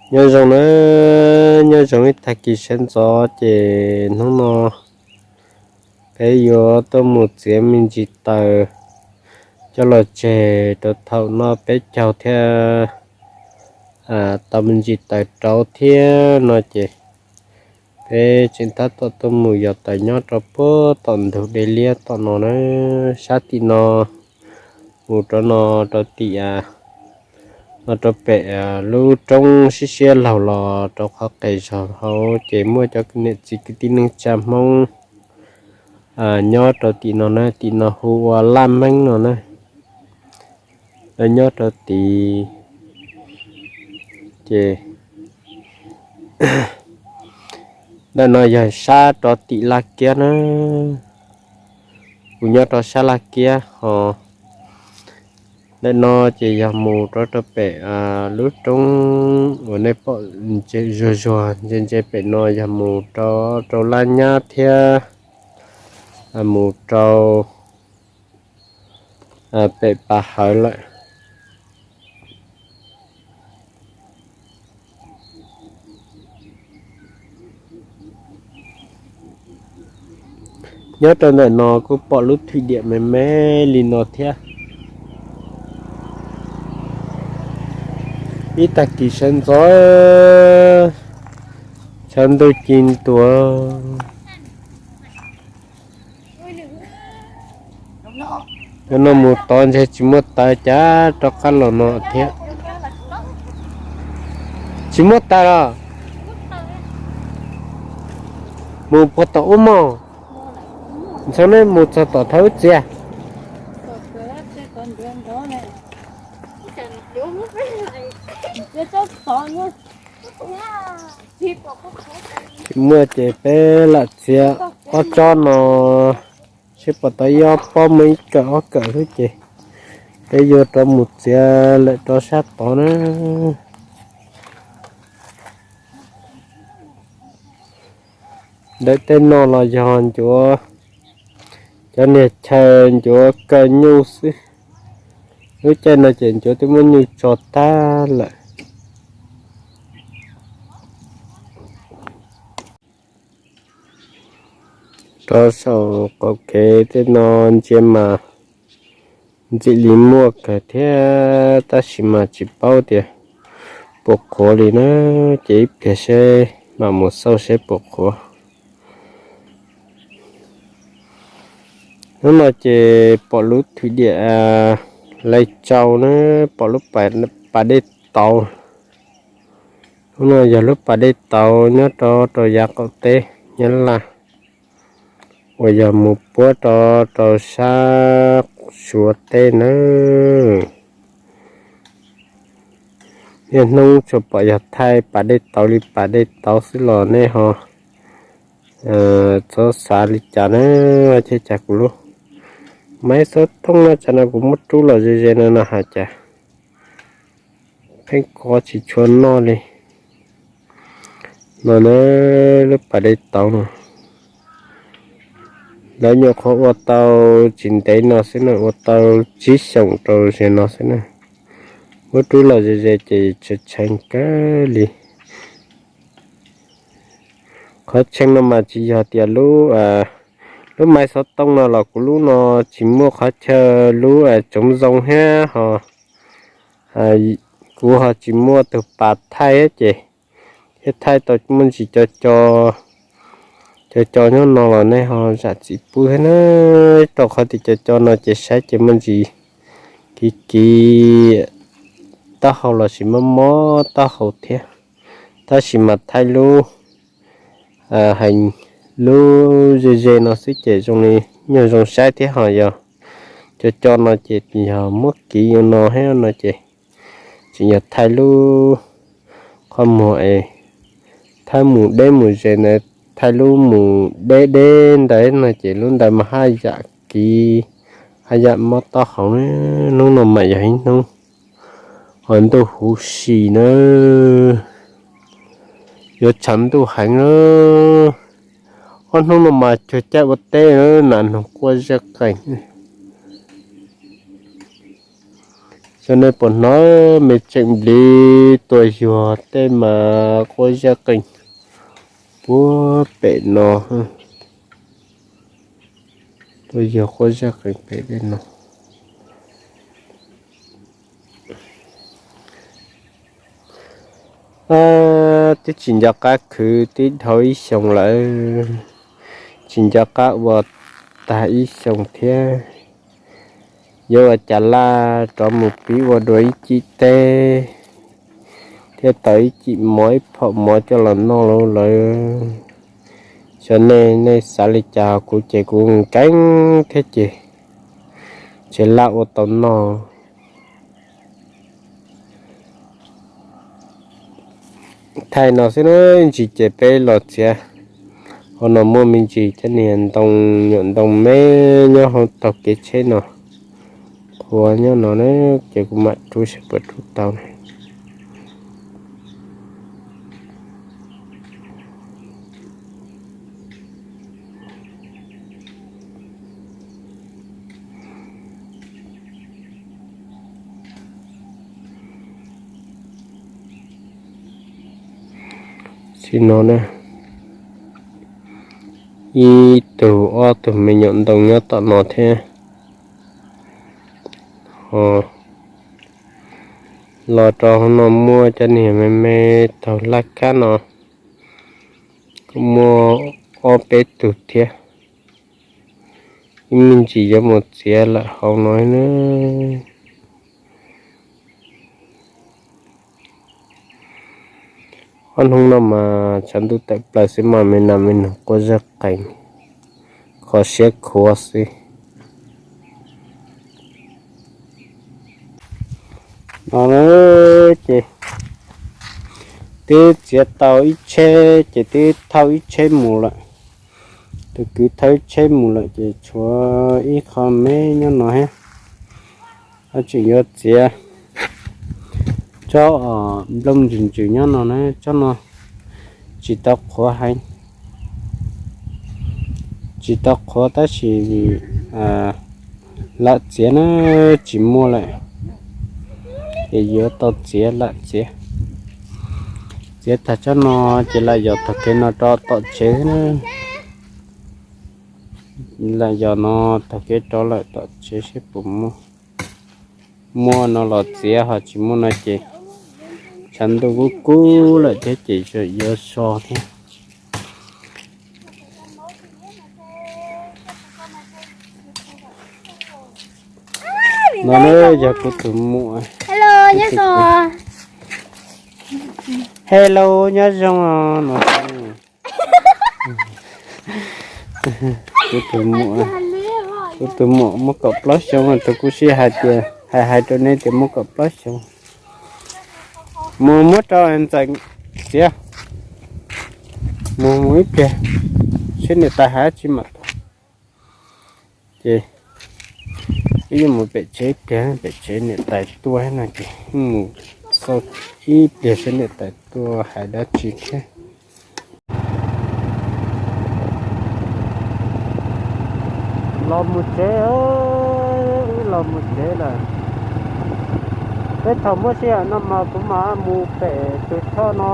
Nyob zoo na, nyob zoo ib tag kis sawv ntxov ces hnub no peb yuav tuaj mus txiav me ntsis taws coj los tseg rau thaum no peb caug thiab tau me ntsis taws rauv thiab no ces peb tseem tab tom tuaj mus yos taws nyob rau puag tom ntug dej liab tom no na, sab tim no mus rau no rau tim no rau pem lub roob siab siab laug los rau qhov qes zog hauv ces muaj cov niam txiv kwv tij neej tsa Hmoob nyob rau tim no na, tim no hu ua Laj Meeb no na. Lawv nyob rau tid ces ntawm no yog sab rau tim Laj Kiab na. Kuv nyob rau sab Laj Kiab ho ntawm no ces yog mus rau rau pem lub roob uas nej pom zuag zuag ntse ntse pem no yog mus rau rau Laj Nyab thiab mus rau pem Pas Hawv lawm. Nyob rau ntawm no kuj pom lub thwm diam me me li no thiab. Ib tag kis sawv ntxov tshav ntuj ci ntua. Cov no mus tod ntshe tsis muaj taws cas rov qab los no thiab. Tsis muaj taws los? Mus puag tom ub mog. Ntxhov nej mus txog tom thawj ub txias. Tsis muaj ces peb lam txiav ob tsob no seb puas tau ib ob pob, muaj ib kawm ob kawm xwb ces peb yuav rov mus txiav lawm rau sab tod na. Ntawm tej no los yog ncuav, cov niag chaw ncuav kaw nyuj xwb. Lub caij no ces ncuav twb muab nyuj tso tag lawm. Rau saum qaum kev tej no ntsia mas ntxim li muaj kawg thiab tab sis mas tsis paub tias puas qhuav li na, ces ib pliag seb mam mus xauj seb puas qhuav. Hnub no ces pom lub thwm diam Lais Tsau na, pom lub pas dej tauv. Hnub no yog lub pas dej tauv nyob rau rau yav qaum teb Nyab Laj uas yog mus puab rau rau sab Suav teb nawb. Niaj hnub tsuas pom yog thaij pas dej tauv li pas dej tauv xwb los nej ho txhob xav li cas na, thiaj cas kuv lub maiv xov tooj no tsam no kuv muab rub los ze ze no no hais cas pheej kov tsis tshua noj li. No na, lub pas dej tauv no lawv nyuam qhuav ua tau tsis ntev no xwb na, ua tau tsib xyoos rau ze no xwb na. Muab rub los ze ze ces tshee tshee kawg li. Qhov tshee no mas tsis yog tias lub, lub maiv xov tooj no los kuv lub no tsis muaj qhov chaw lub tsoov zoo thiab ho kuv ho tsis muaj tus pas thaij thiab ces thiaj thaij tau muaj ntsis co co, co co nyob no los nej ho zam txim pub thiab na, rau qhov tias co co no ces saib ces muaj ntsis kiv kiv taub hau los sis mob mob taub hau thiab. Tab sis mas thaij lub, hais lub ze ze no xwb ces zoo li nyuag zoo saib thiab ho yog co co no ces yog muab kiv yuav no thiab no ces tseem yog thaij lub qhov muag es thaij mus deb mus ze ntawd, thaij lub mus deb deb ntawd no ces lub ntawd mas haj yam kiv, haj yam mob taub hau. Hnub no mas yog ib hnub uas ntuj huv si na, yuav tshav ntuj heev na. Ob hnub no mas cuag caij ua teb na, nas noog quaj zaj qees. Cov nej puas hnov me tseem npliv tuaj yuag tej mas quaj zaj qees puag pem no. Tuaj yuag quaj zaj qees pem tej no. Twb tsis nco qab khwv, twb dhau ib xyoos lawm, tsis nco qab ua tag ib xyoos thiab. Yuav ua cas laj rov mus pib ua dua ib cim teb thiab tau ib cim mov ib phom mov coj los noj lauj lawm. Xyov nej, nej xav li cas, kuv ces kuv nkees thiab ces tsev laj ua tau noj. Thaij no xwb na, ntsis ces peb los txiav. Hauv no muaj me ntsis cov niag ntoo, nyuam ntoo me nyob hauv taug kev tsheb no. Qhuav nyob no na, ces kuv mam rub seb puas rub tau na. Tsis no na, ib tug ob tug me nyuam ntoo nyob tom no thiab. Ho los rau hauv no muaj cov niag me me taug laj kab no, kuj muaj ob peb tug thiab. Ib me ntsis yuav mus txiav lawm hauv no na. Ob hnub no mas tshav ntuj tawm plaws xwb mas me nas me noog quaj zaj qees, kho siab khuav xwb. No ces twb txiav tau ib tsheb ces twb thauj ib tsheb mus lawm. Tus kwv thauj ib tsheb mus lawm ces tshuav ib qho me nyob no thiab. Tseem yuav txiav tsob nplooj ntsws ntsws nyob no na, tsob no tsis tau qhuav heev, tsis tau qhuav tab sis lam txiav na, tsis muaj lawm, ces yuav tau txiav, lam txiav. Txiav tag tsob no ces lam yos taug kev no rau tom tsev na. Lam yos no taug kev rov lawm tom tsev seb puas muaj. Muaj no los txiav, ho tsis muaj no ces tshav ntuj kub kub lawm thiab ces yuav so thiab. No na yog kuv tus muam. Hello, nyob zoo no. Kuv tus muam, kuv tus muam muaj kaum plaub xyoo, tus kuj sij hais tias, hais hais rau nej tias muaj kaum plaub xyoo. Mus muab rau ntxawm txiav, mus mus ib pliag seb niam tais hais dab tsi mam tuaj. Ces wb yuav mus pem tsev ib pliag, pem tsev niam tais tuaj no ces mus xauj ib pliag seb niam tais tuaj hais dab tsi thiab. Los mus tsev, wb los mus tsev lawm. Peb thaum muaj sij hawm no mas kuv mam mus pem tus choj no,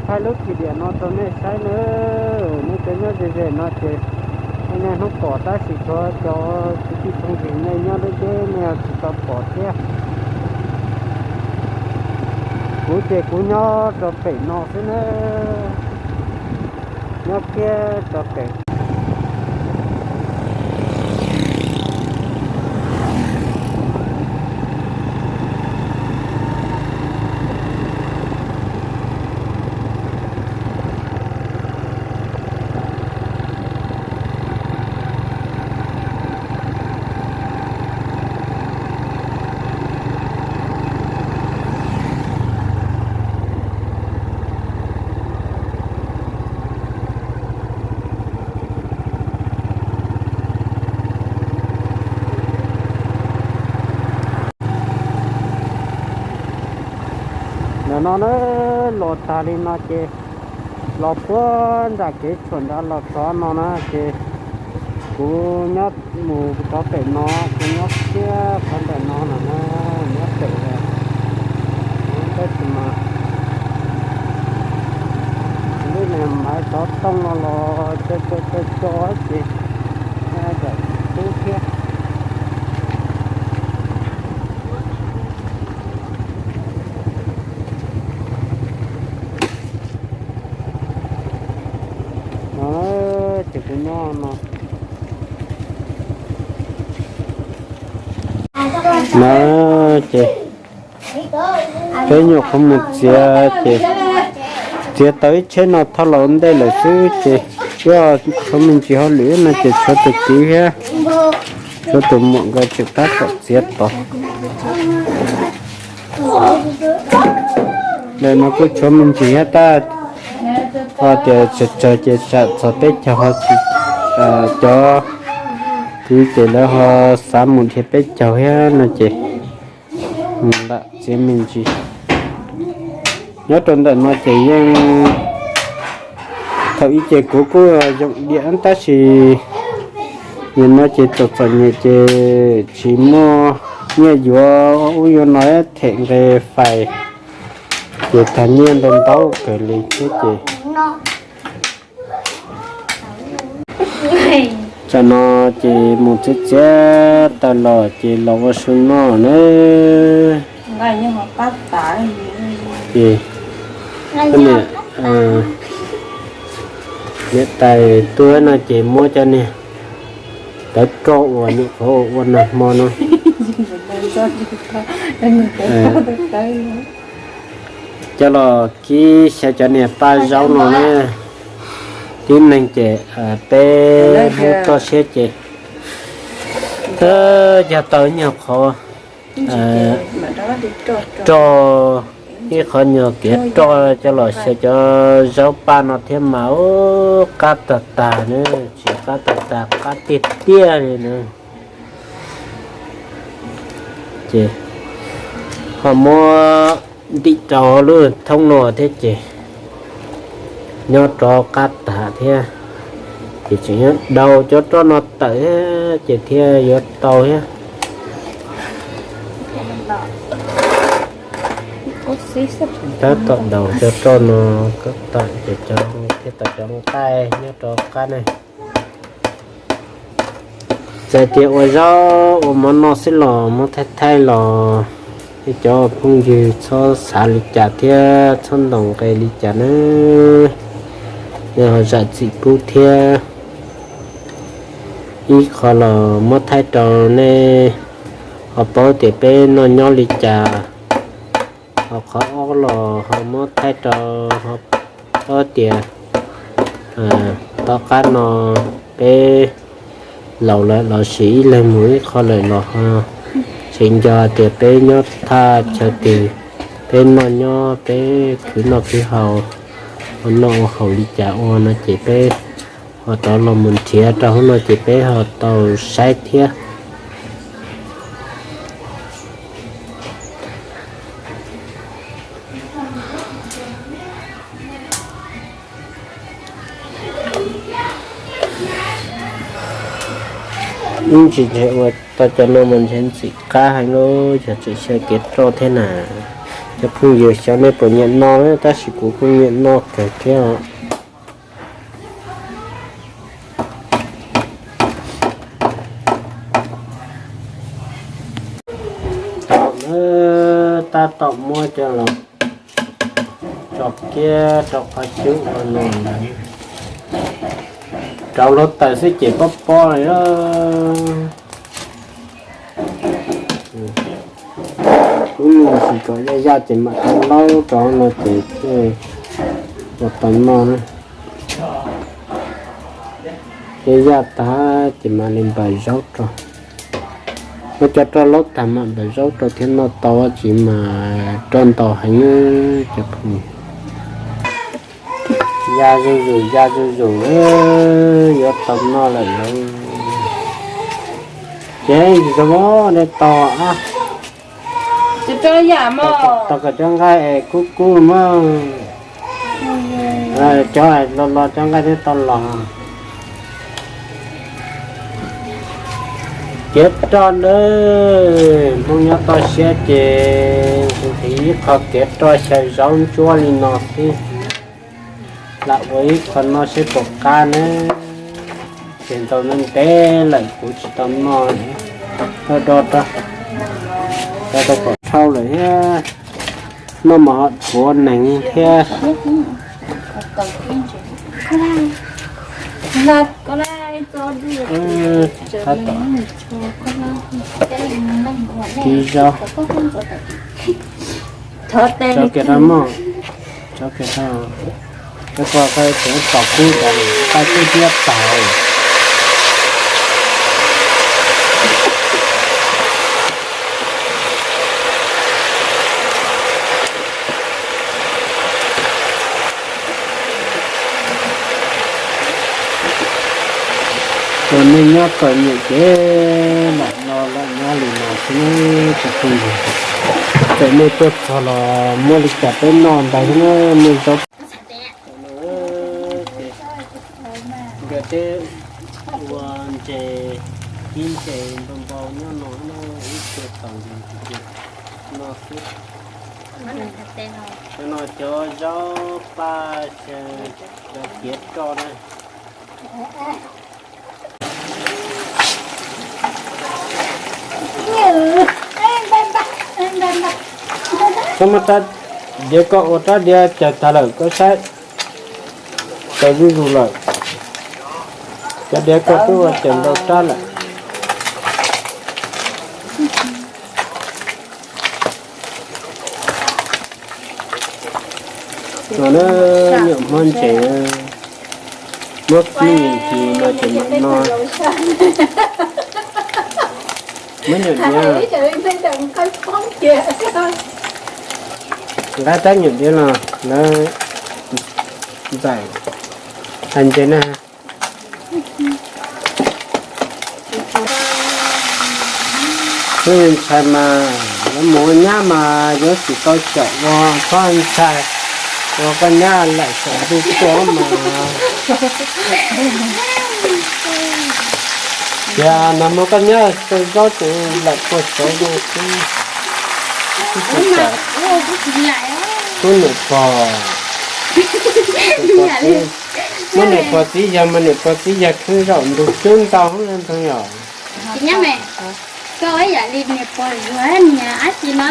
thaij lub chim diam no rau nej saib nawb. Nej cov nyob ze ze no ces nej hnub pom tab sis tshuav cov kwv tij phooj ywg nej nyob deb deb nej tsis tau pom thiab. Kuv ces kuv nyob rau pem no xwb na, nyob kiag rau pem. Ntawm no na, los tag li no ces los puag nram kev tshuam nrad los txog no na ces Kuv nyob mus rov pem no, kuv nyob kiag qhov ntawm no no na, nyob pem tab sis mas lub niag maiv xov tooj no los co co co co ces tub thiab. No ces kuv nyob no. No ces peb nyuam qhuav mus txiav ces txiav tau ib tsheb no thauj los ua ntej lawm xwb ces yog tshuav me ntsis hauj lwm no ces tshuav tus kwv thiab tshuav tus muam nkawd tseem tab tom txiav tod. Ntawm no kuj tshuav me ntsis thiab tab, ho tias tsawg tsawg ces tsam txog peb caug ho tsis, cov kwv ces lawv ho xav mus dhia peb caug thiab no ces mus lam txiav me ntsis. Nyob rau ntawm no ces yeej thaum ub ces kuv kuj zoo diam tab sis nim no ces txom txom nyem ces tsis muaj nyiaj yuav ub yuav no them nqe fais ces tag nyiaj ntau ntau kawg li thiab ces tsam no ces mus txiav txiav tau los ces los ua su noj na. Ces niam, niam tais tuaj no ces muab cov niag tawv roj uas nyuam qhuav ua nag hmo no coj los kib xyaw cov niag paj zaub no na. Tib neeg ces peb hnub toj siab ces yog tau nyuag qhov roj, ib qhov nyuag kiav roj coj los xyaw cov zaub paj no thiab mas ub qab tag tag na, tsis qab tag tag, qab tiag tiag li na. Ces ho muab ntim rau lub thoob no thiab ces nyob rov qab tag thiab. Ces tseem yuav daus cov roj no tawm thiab ces thiaj yuav tau thiab. Tab tom daus cov roj no kom tawm ces cov thiaj tau cov nqaij nyob rov qab ne. Txawm tias ua zaub ua mov noj xwb los muab thaij thaij los nej cov phooj ywg txhob xav li cas thiab txhob ntaus nqe li cas na. Nej ho zam txim pub thiab. Ib qho los muab thaij rau nej ho paub tias peb noj nyob li cas. Ho qhov ob los ho muab thaij rau ho paub tias tom qab no peb laus lawm los sis ib leeg mus ib qho lawm los ho tseem nco tias peb nyob thaj chaw twg, peb noj nyob peb khwv noj khwv haus, ua noj ua haus li cas ua no ces peb ho rov los mus nrhiav rau hauv no ces peb ho tau saib thiab. Ib ntsis ntshe ua tau cov no mas ntshe ntxim qab heev lauj, yog tseem xyaw kev roj thiab na. Cov phooj ywg xyov nej puas nyiam noj na, tab sis kuv kuj nyiam noj kawg thiab os. Tab tom muab coj los tso kiag rau qhov cub ua no, rau hluav taws xwb ces pob pob li. Ib me ntsis kom yaj yaj ces mam rov laub rau no ces thiaj ua tau noj na. Ces yaj tag ces mam li npam zaub rau. Muab cov roj laub tag mam npam zaub rau thiab noj tau, tsis mas roj ntau heev cov phooj ywg. Ya zuj zus, ya zuj zus, yuav tau noj lawm lauj. Ces zoo nej tau, tau kom cov nqaij es kub kub mas, cov los los cov nqaij thiaj tau los. Kev roj nawb, Hmoob nyob toj siab ces tiv ib qho kev roj xyaw zaub ntsuab li no xwb. Lam ua ib qho noj seb puas qab nawb. Ces ntau ntev lawm kuv tsis tau noj, do do rau, rau tau kom dhau lawm thiab. Noj mas ho dhuav neeg thiab. Kis zaub, tso kiag rau mog, tso kiag rau, rau qhov tseem tom kub tas, qab kub thiab tag. Tus neeg nyob txom nyem ces lam no lam nyob li no xwb tus phooj ywg. Txawm nej tuaj txog los muaj li cas peb noj ntawd xwb na, nej zaub. Nkawd teb ua ntses, kib ntses npau npau nyob no, ib tug tau ntses no xwb. Cov no cov zaub paj xyaw, cov kiav roj na. Koj muab rab diav koj ua rab diav cawv tag lawm koj saib, cawv zuj zus lawm. Cov diav koj twb ua cawv ntau rab lawm. No na, nyuam hmab ntses, muab kib ncig no ces no. Muab nyuam diav, nqa rab nyuam diav los lawv ntxais hais ntses na. Ntshai mas yuav mus ua nyab mas yuav tsum tau xyaum ua txhob ntshai, ua koj nyab laim saum ntuj tuaj mas. Tias nag hmo koj nyab xyaw zaub ces laim puag saud xwb. Tub niam pog, muab niam pog txiv yawg mas niam pog txiv yawg khwv zaum ntu coob ntau ntag yom. Koj ib yam li niam pog zuag niag ab tsi no.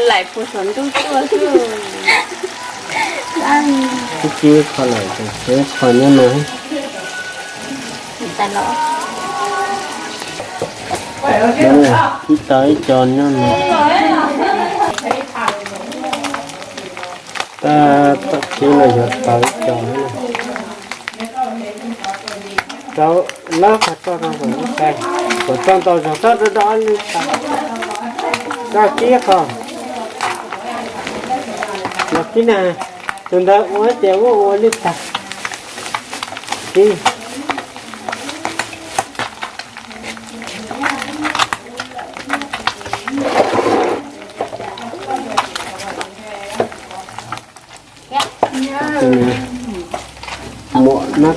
Laim puag saum ntuj tuaj xwb. Twb kib qho lawm ces kib qho nyob no. Kib tau ib co nyob no. Tab tom kib no yog tau ib co. Rau lawv qhov roj no kom ntau, kom roj ntau zog txhob do do li tas. Rau kib qho, los kib na, tus ntawd ua ces ua ua li tas. Kib. Muam no,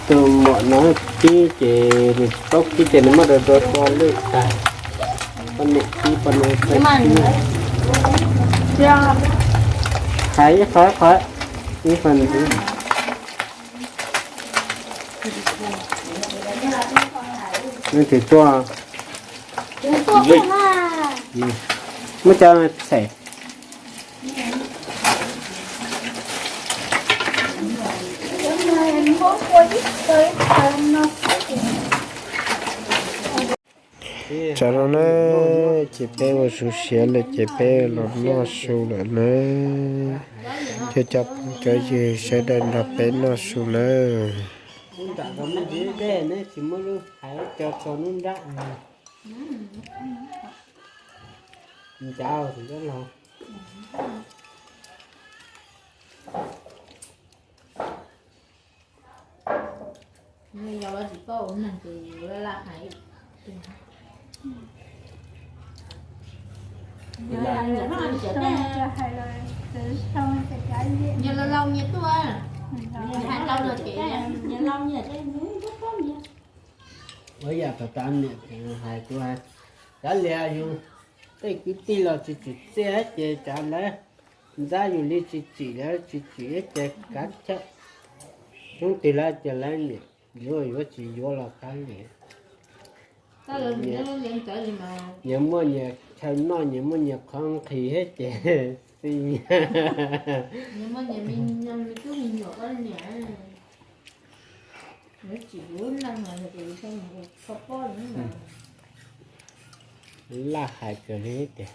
tus muam no kib ces nws tsis paub kib ces nws muab do do do li tas. Poj niam kib poj niam txawj kib. Hais ib qho ib qho, ib qho nws. Nws twb tuaj. Muab cov txhem. Tsam no na, ces peb ua su siav lawm ces peb los noj su lawm na. Cov cov phooj cov ywg sawv daws nrog peb noj su nawb. Ua yam tom tav niam hais kuv hais, kav liam yus tej kwv tij los tsis tsim txiaj ces cov lawv ntxab yus li tsis tsim lawv tsis tsim ib ces kav chawj. Coob tig lawv ces lawv niam yuav yuav tsis yuav los kav liam. Nyias muaj nyias chaw noj, nyias muaj nyias qhov nqhis thiab ces xij nyias. Laj hais kawg li tiag.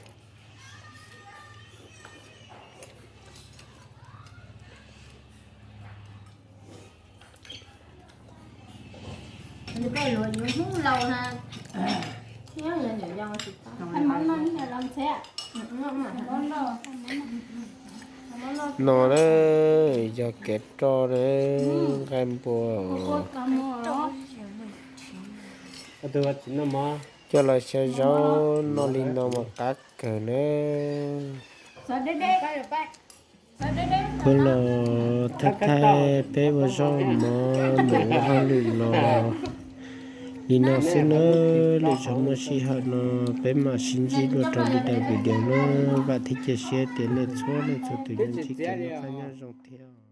No na, yog kev roj na, nqaij npua. Coj los xyaw zaub noj li no mas qab kawg na. Peb los thaij thaij peb ua zaub mov mus ua hauj lwm los li no xwb nawb. Lwm zaus muaj sij hawm no peb mam sib ntsib dua rau li daim video na. Vam thiab cia siab tias nej txhua leej txhua tus yuav ntsib kev noj qab nyob zoo thiab.